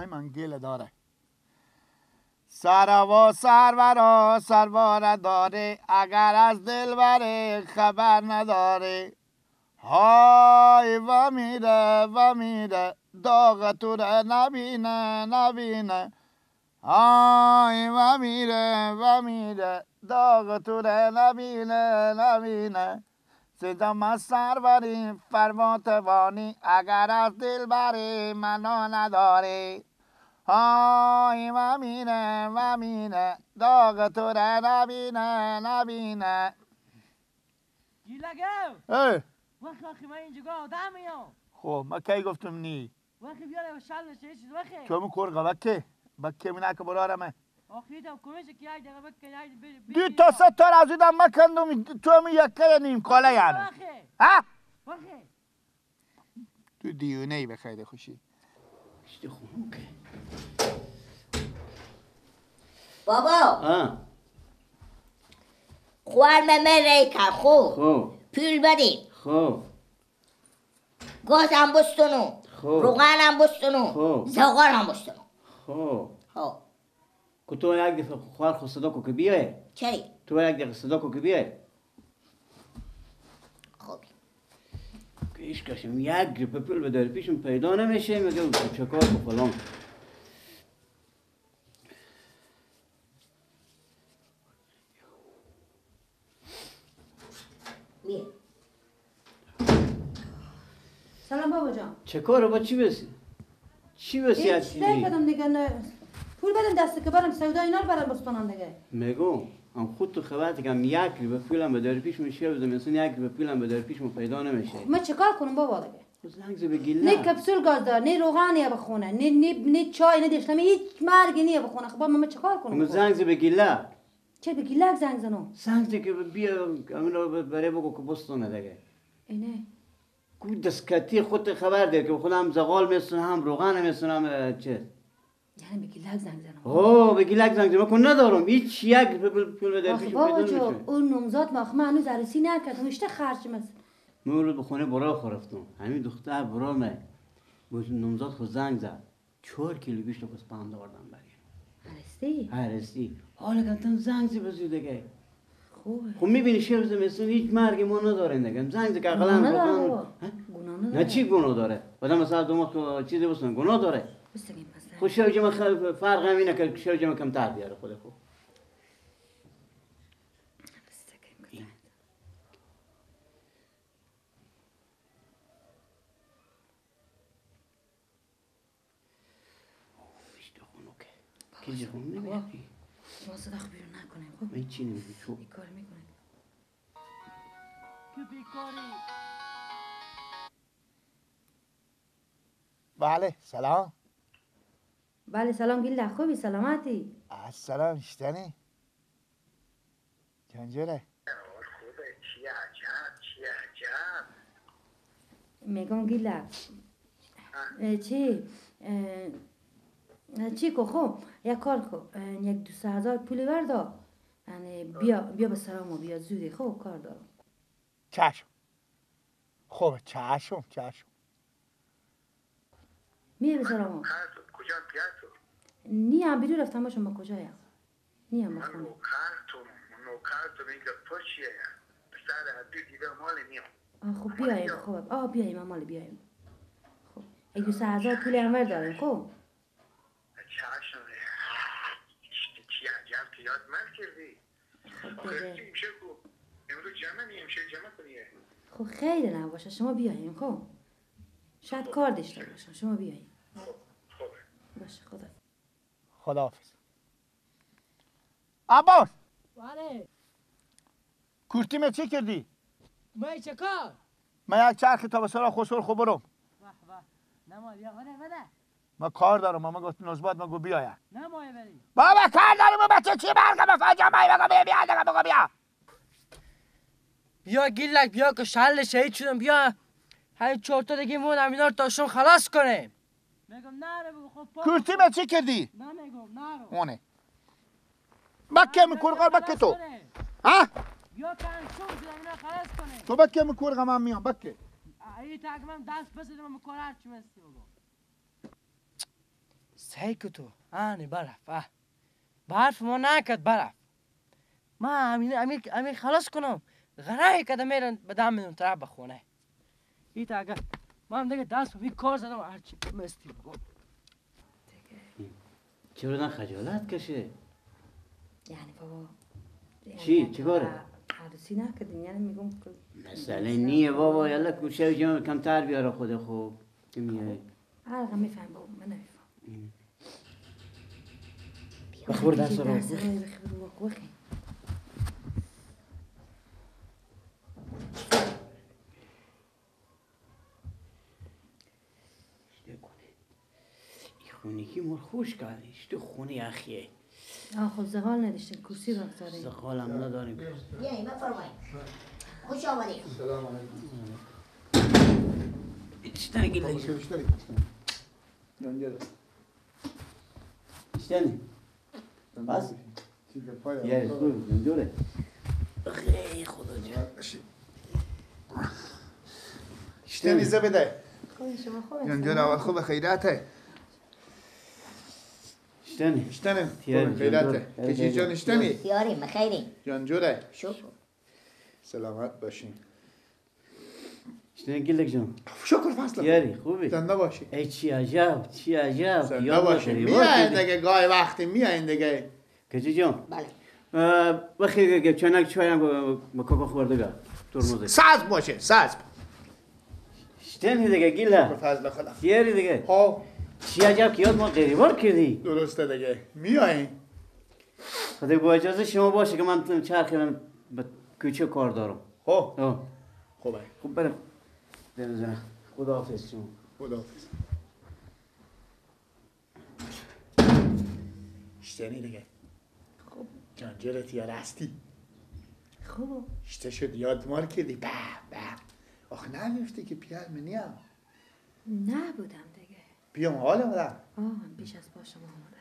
من گله داره. سروا سرورا سرواره داره، اگر از دلبره خبر نداره. های و میره و میره داغ تو را نبینه نبینه. های و میره و میره داغ تو را نبینه نبینه. صدام سروری فرماتوانی، اگر از دلبره منو نداره. های و میره و میره داغ تو را نبینه نبینه. گیلگو ای وقتی آخی من اینجا آدم میام. خب من کی گفتم نی؟ وقتی بیاره و شل نشه چیز وقتی تو من کور بکه بکه من که برارمه. آخی دم کمیشه که یک دقیقه بکه یک دو تا سه تا از دیدم مکندم تو می یک نیم کاله یعنی. ها؟ وقتی تو دیونه ای بخیر خوشی. چه خنوکه. بابا خوار من ریکم خوب پول بدیم خوب گازم بستونو روغنم بستونو زغالم بستونو. خوب خوب که تو یک دفعه خوار خود صدا کو که بیای. چری؟ تو یک دفعه صدا کو که بیای. خوب که ایش کشم یک گریپ پول به در پیشم پیدا نمیشه میگه چکار کو فلان. سلام بابا جان. چه کار با چی بسی؟ چی بسی از چیزی؟ کردم دیگه نه. پول بدم دست که برم سودا اینا رو برم بستونم دیگه. میگم هم خود تو خبر دیگه یک به پولم به در پیش میشه بزنم مثلا یک به پولم به در پیش پیدا نمیشه. من چه کار کنم بابا دیگه؟ زنگ به گیله. نه کپسول گاز دار، نه روغن به خونه، نه نه نه چای، نه دشلمه، هیچ مرگ نیه به خونه. خب من چه کار کنم؟ من زنگ به گیله. چه به گیله زنگ زنم؟ زنگ که بیا امینو برای بگو که بستونه دیگه. اینه کو دسکتی خود خبر ده که خودم زغال میسونم هم روغن میسونم چه یعنی به گیلک زنگ زنم. اوه به گیلک زنگ زنم کن ندارم هیچ یک پول در پیش بابا جو اون نامزاد ما من هنوز عروسی نکردم اشته خرج مس. من رو به خونه برا خورفتم همین دختر برا من بود نامزاد خود زنگ زد 4 کیلو گوشت خود پند آوردم برای عروسی عروسی حالا گفتم زنگ زد بزو دیگه. خوبه. خب میبینی شب زمستون هیچ مرگ ما نداره دیگه زنگ زد که اقلا گناه نداره. نه چی گناه داره؟ آدم مثلا دو ماه چیزی بسن گناه داره. خب شب جمع فرق هم اینه که شب جمع کمتر بیاره خود خوب. کی خون نمیاری؟ ما صدا بیرون نکنیم. خب من چی نمیگم چوب کار میکنیم که بیکاری. بله سلام. بله سلام گیله خوبی سلامتی؟ سلام اشتنی چنجوره؟ خوبه چی عجب چی عجب. میگم گیله چی چی کو خب یک کار کو یک 2-3 هزار پول بردا یعنی بیا بیا به سرامو بیا زودی خب کار دارم. چشم خب چشم چشم میای به سرامو. کجا پیاتو؟ نیم بیرون رفتم باشم با کجایم؟ نیم بخونه. نوکرتون اینجا تو چیه؟ سر حدی دیده مال میام. خب بیایم خب بیایم مال بیایم. خب یک 2-3 هزار پول هم برداریم خب. چشم چی عجب که یاد من کردی. خب دیگه امروز جمع نیم چه جمع کنیه؟ خب خیلی نباشه شما بیایم خب. شاید کار داشته باشم شما بیاییم. خب باشه خدا خداحافظ. عباس بله کورتیمه چی کردی؟ من چه کار؟ من یک چرخی تا به سرا خسر خو برم. واه واه نمال بیا بده بده. من کار دارم ماما گفت نوزباد من گفت بیاید. نمایه بری. بابا کار دارم بچه چی برقم فاجا مای بگو بیا بیا دیگه بگو بیا. بیا گیلک بیا که شل شهید شدم بیا. همین 4 تا دیگه مون اینا رو تا شام خلاص کنیم. میگم نره بگو خب پا. کورتیمه چی کردی؟ نه میگم نرو. اونه. بکه میکور بکه تو. ها؟ بیا که شام شدم اینا خلاص کنیم. تو بکه میکور من میام بکه. ای تاک من دست بزنم میکور هر چی مستی بگو. سعی که تو آنی برف برف ما نکد برف ما امین خلاص کنم غرای کده میرن به دم میدم طرف به خونه ایتا اگر ما هم دیگه دست به کار زدم هرچی مستی بگم چرا نه خجالت کشه؟ یعنی بابا چی؟ چی کاره؟ عروسی نکردیم یعنی میگم مسئله نیه بابا یالا کوشه جمع کمتر بیاره خود خوب که میای هر رقم میفهم بابا من نمیفهم بخور دست رو بخور خونگی مور خوش کردیش تو خونه یخیه. آه خب زغال نداشتیم کرسی رو داریم. زغال هم نداریم. بیایین بفرمایید. خوش آمدید. سلام علیکم. اشتنگی لگی. اشتنی. بس. یه خوب دوره. خیلی خدا جان. اشتنی زبده. خوب شما خوب. جان اول خوب خیراته. اشتنی اشتنی خیراته کشی جان اشتنی یاریم بخیریم جان جوره شکر سلامت باشین اشتنی گلک جان شکر فصل یاری خوبی زنده باشی ای چی عجب چی عجب زنده باشی میاین دیگه گاهی وقتی میاین دیگه کشی جان بله بخیر چنک چای هم با کاکا خورده بیا ترمزه ساز باشه ساز اشتنی دیگه گیله فضل خدا یاری دیگه ها چی عجب که یاد ما غریبار کردی درسته دیگه میایین خدا با اجازه شما باشه که من چرخ به کوچه کار دارم خب خوبه خوب برم برم خداحافظ شما خداحافظ اشتنی دیگه خوب جانجرت یا راستی خوب اشته شد یاد مار کردی به به آخه نمیفتی که پیر منیم نبودم دیگه بیام حال آمدم آه بیش از با شما آمدم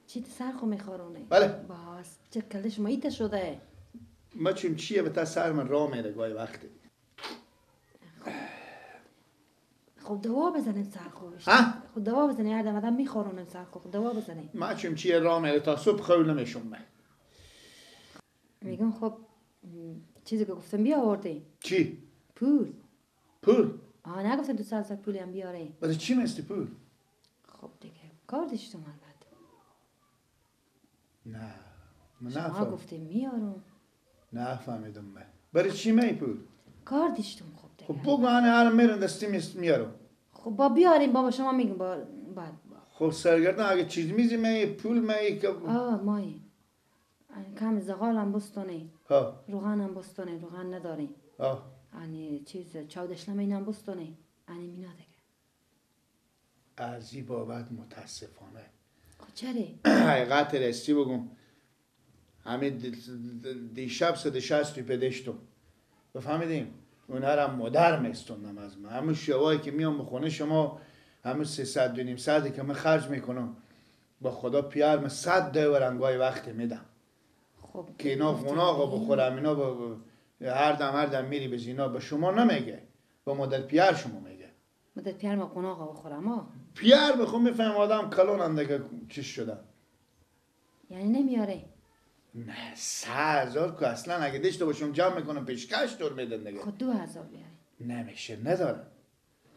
چی سر خو میخورونه؟ بله باز چه کله شما ایت شده ما چیم چیه به تا سر من راه میره گاهی وقتی خب دوا بزنیم سر خوش خب دوا بزنیم هر دم آدم میخورونیم سر خو دوا بزنیم ما چیم چیه راه میره تا صبح خول نمیشم من میگم خب چیزی که گفتم بیاوردی چی؟ پول پول؟ آه نگفتم 200,000 پولی هم بیاره برای چی مستی پول؟ خب دیگه کار داشتم البته نه من شما نفهم گفتیم میارم نفهمیدم من برای چی می پول؟ کار داشتم خب دیگه خب بگو انا الان میرم دستی میارم خب با بیاریم بابا شما میگم با بعد خب سرگردن اگه چیز میزی می پول می که آه مایی کم زغال هم بستونه ها روغن هم بستونه روغن نداریم ها یعنی چیز چاودشلم اینم بستونه یعنی مینا دیگه از این بابت متاسفانه خب چرا؟ حقیقت راستی بگم همین دیشب 160 روپیه داشتم بفهمیدیم اونها را مادر میستوندم از من همون شوایی که میام به خونه شما همون 300 و نیم صدی که من خرج میکنم با خدا پیار من 100 دلار گاهی وقتی میدم خب که اینا قناق بخورم اینا با هر دم میری به زینا به شما نمیگه به مادر پیار شما میگه مادر پیار ما قناق بخورم ها پیار بخون میفهم آدم کلون دیگه چیش شدن یعنی نمیاره نه 3000 که اصلا اگه داشته باشم جمع میکنم پیشکش دور میدن دیگه خب 2000 بیاره نمیشه ندارم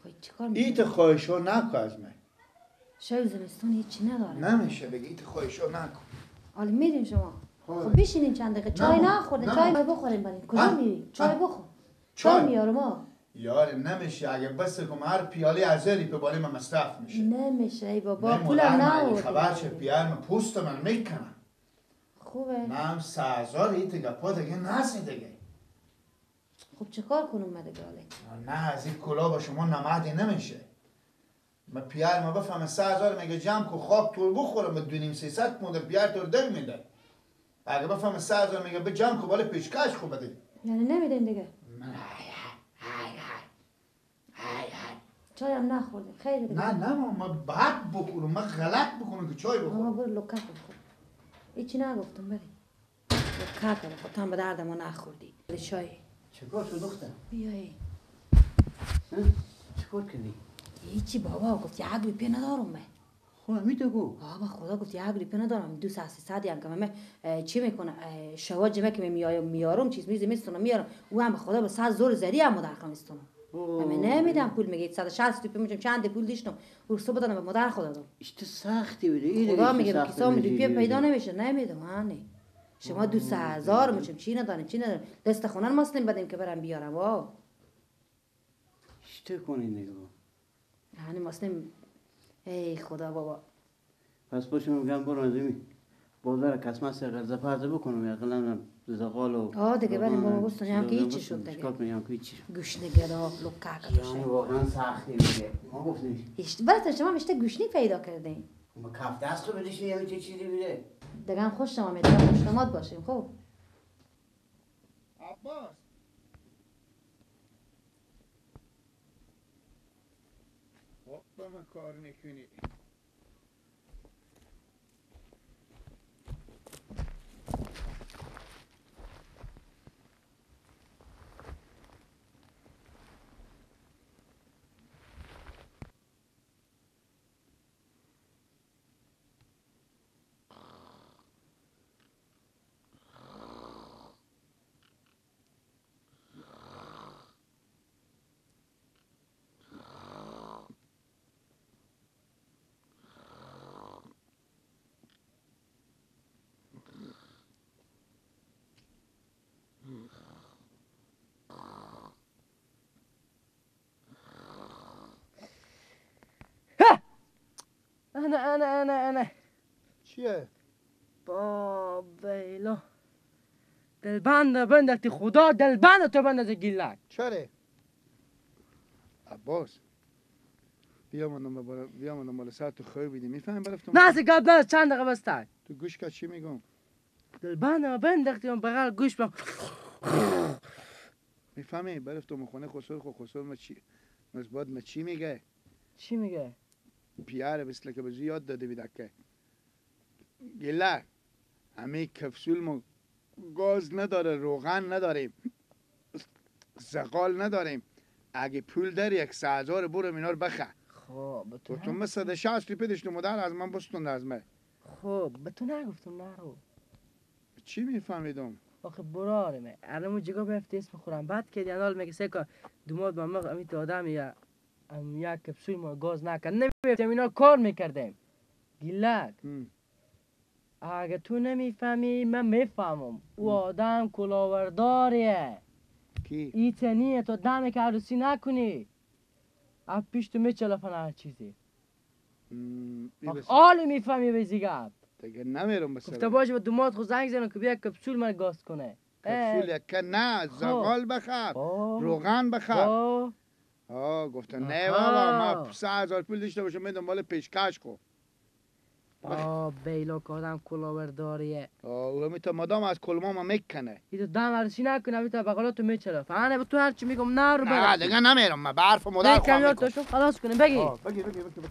خب چیکار میکنی؟ ایت خواهشو نکن از من شب زمستون هیچی ندارم نمیشه بگی ایت خواهشو نکن حالا میریم شما خب بشینیم چند دقیقه چای نخورده چای بخوریم بریم کجا میری چای بخور چای میارم ها یار نمیشه اگه بس کم هر پیاله از ری به بالای من مصرف میشه نمیشه ای بابا پولم نآوردی خبر چه پیار من پوست من میکنم خوبه من 3000 ایت گپا دیگه نسی دیگه خب چیکار کنم من دیگه نه از این کلا با شما نمدی نمیشه من پیار ما بفهم 3000 میگه جمع کو خاک تور بخورم 2.5 300 مدل پیار تور دل میده اگه بفهم 3000 میگه به جمع کو بالا پیشکش خوب بده یعنی نمیدین دیگه چای هم نخوردیم خیلی دیگه نه نه ما بعد بخورم من غلط بکنم که چای بخورم ما برو لوکا بخور هیچی نگفتم بری لوکا بخور تو هم به درد ما نخوردی چای چیکار شد دختر؟ بیایی چیکار کردی؟ هیچی بابا گفت یک روپیه ندارم من. خب همین گو. بابا خدا گفت یک روپیه ندارم 200 300 هم که من چی میکنه شوا جمعه که میارم چیز میز میستونم میارم او هم خدا به 100 زور زری هم مادر خودم میستونم. من نمیدم پول میگه 160 روپیه میجم چند پول داشتم او صبح دادم به مادر خدا دادم. اشت سختی بوده. خدا میگه کیسام روپیه پیدا نمیشه نمیدم هانی. شما 200,000 میشم چی نداریم چی نداریم دست خونه مسلم بدیم که برم بیارم واو. اشت کنی نگاه. یعنی مسلم ای خدا بابا. پس باشم میگم برو از بازار قسمت سر قرضه پرزه بکنم یا قلم زغال و آه دیگه بریم بابا بستون هم که هیچی شد دیگه. چیکار کنیم که هیچی شد. گوشنه گرا لوکا یعنی واقعا سختی بوده. ما گفتیم برات شما میشته گوشنی پیدا کردین. ما کف دست رو بدیش یه چه چیزی بوده. دیگه هم خوش شما میاد خوش نماد باشیم خب. عباس خب من کار میکنی. انا انا انا انا چیه؟ بابا دلبند بندختی خدا دلبند تو بندازه گیلک. چرا؟ عباس بیا من بالا سر تو خوی بیدی میفهمی برفتم؟ نه از گپ نه چند دقیقه بس تک. تو گوش که چی میگم؟ دلبند بندختی من بغل گوش بم میفهمی برفتم خونه خسرو خو خسرو ما چی مزباد ما چی میگه؟ چی میگه؟ پیاره مثل که بزی یاد داده بیدک که گله همه کپسول ما گاز نداره روغن نداریم زغال نداریم اگه پول داری 100,000 برو اینا رو بخر. خب تو مثل 160 روپیه داشت مادر از من بستون از من. خب به تو نگفتم نرو. چی میفهمیدم؟ آخه براره من الان اون جگاه برفتی اسم خورم بعد که دیانال میگه سه کا دوماد با ما امیت آدم یا یک کپسول ما گاز نکرد نمیفتیم اینا کار میکردیم گیلک. اگه تو نمیفهمی من میفهمم. او آدم کلاورداریه. کی؟ ایتنیه تو دم که عروسی نکنی از پیش تو میچلفن هر چیزی. آلی میفهمی به زیگپ دیگه نمیرم بسر. گفته باشه به دوماد خود زنگ زنم که بیا کپسول من گاز کنه. کپسول یک نه زغال بخر روغن بخر. آه گفتن نه بابا ما 3,000 پول داشته باشم من دنبال پیشکش کو. آه بیلا که آدم کلاورداریه. آه او میتا مادام از کلما ما میکنه. ایتو دم عروسی نکنه ایتو بغلاتو میچلف. انا به تو هر چی میگم نه رو نه دیگه نمیرم من به حرف مادر خواهم میکنم. خلاص کنیم بگی. بگی بگی بگی.